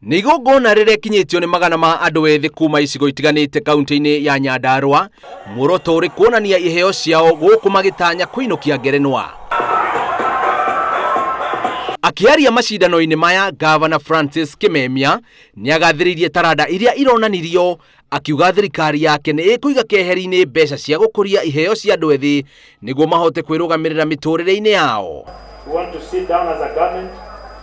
Nĩ igongona rĩrekinyĩtio nĩ magana ma andũ ethĩ kuma icigo itiganĩte kaunti-inĩ ya Nyandarua, muoroto ũrĩ kuonania iheo ciao gũkũ magĩtanya kũinũkia ngerenwa. Akĩaria macindano-inĩ maya, Gavana Francis Kimemia nĩagathĩrĩirie taranda iria ironanirio, akiuga thirikari yake nĩ ĩkũiga keheri-inĩ mbeca cia gũkũria iheo cia andũ ethĩ nĩguo mahote kwĩrũgamĩrĩra mĩtũrĩre-inĩ yao. We want to sit down as a government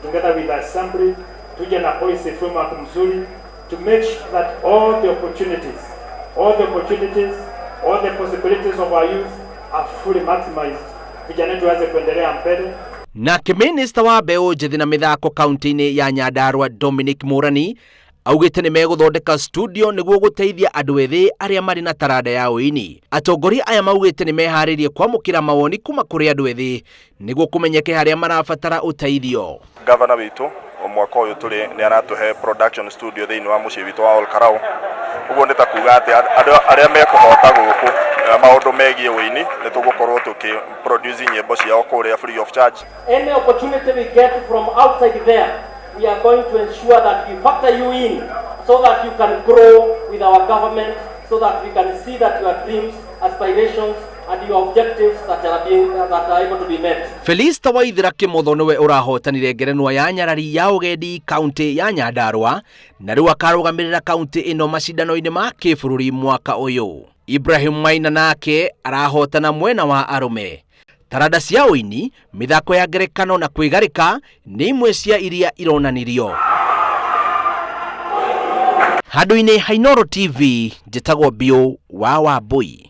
together with the assembly, tuje na policy framework mzuri to make sure that all the opportunities, all the opportunities, all the possibilities of our youth are fully maximized. Vijana wetu waweze kuendelea mbele. Nake minista wa mbeũ njĩthĩ na mĩthako kaunti-inĩ ya Nyandarua Dominic Mũrani augĩte nĩ megũthondeka studio nĩguo gũteithia andũ ethĩ arĩa marĩ na taranda ya ũini. Atongoria aya maugĩte nĩ meharĩirie kwamũkĩra mawoni kuma kũrĩ andũ ethĩ nĩguo kũmenyeke harĩa marabatara ũteithio. Gavana witũ mwaka ũyũ tũrĩ nĩ aratũhe production studio thĩinĩ wa mũciĩ witũ wa Ol Kalou. Ũguo nĩ ta kuga atĩ andũ arĩa mekũhota gũkũ maũndũ megiĩ ũini nĩ tũgũkorwo tũkĩ produce nyĩmbo ciao kũrĩa free of charge. Any opportunity we get from outside there, we are going to ensure that we factor you in so that you can grow with our government, so that we can see that your dreams, aspirations, and your objectives that are able to be met. Felista Waithera Kimotho nĩwe ũrahotanire ngerenwa ya nyarari ya ũgendi kaunti ya Nyandarua na rĩu akarũgamĩrĩra kaunti ĩno macindano-inĩ ma kĩbũrũri mwaka ũyũ. Ibrahim Maina nake arahotana mwena wa arũme. Taranda cia ũini, mĩthako ya ngerekano na kwĩgarĩka nĩ imwe cia iria ironanirio. Handũ-inĩ ha Inooro TV, njĩtagwo Biũ wa Wambui.